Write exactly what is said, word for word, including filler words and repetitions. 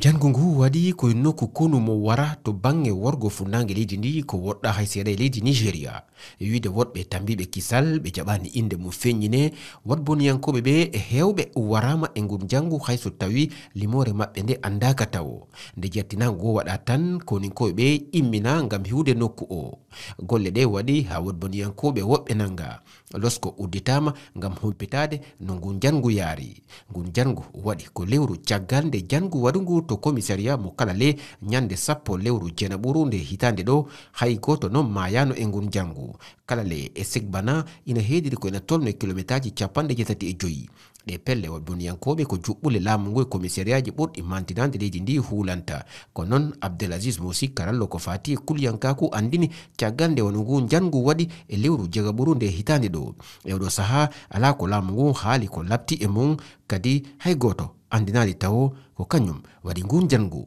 Janngu ngu waɗi ko e nokku konu mo wara to bannge worgo funnaange leydi ndi, ko woɗɗaa hay seeɗa e leydi Nigeria. E wiyde woɗɓe tammbiiɓe kisal, ɓe jaɓaani innde mum feññinee, woɗboniyankooɓe ɓe e heewɓe waraama e ngun janngu, hay so tawii limoore maɓɓe nde anndaaka tawo. Nde jettinaango ngoo waɗaa tan, koninkooɓe ɓe immina ngam hiwde nokku o. Golle ɗe waɗi haa woɗboniyankooɓe woɓɓe nannga. Losko udditaama ngam humpitaade no ngun janngu yaari. Ngun janngu waɗi ko lewru caggal nde janngu waɗungu to commissariat mo Kalale ñande sappo lewru jeenaɓuru nde hitaande ɗo, hay gooto noon maayaano e ngun janngu. Kalale e Segbana ina heediri ko ina tolno e kilometaaji capanɗe jeetati e joyi. Ɗe pelle woɗboniyankooɓe ko juɓɓule laamu ngu e commissariatji ɓurɗi mantinaade leydi ndi huulanta. Ko noon Abdelaziz Mosi, karallo ko faati e kuliyankaaku, anndini caggal nde wano ngu njanngu waɗi e lewru jeegaɓuru nde hitaande ɗo. E oɗo sahaa, alaa ko laamu ngu haali ko labti e mum, kadi hay gooto anndinaali tawo ko kañum waɗi ngu njanngu.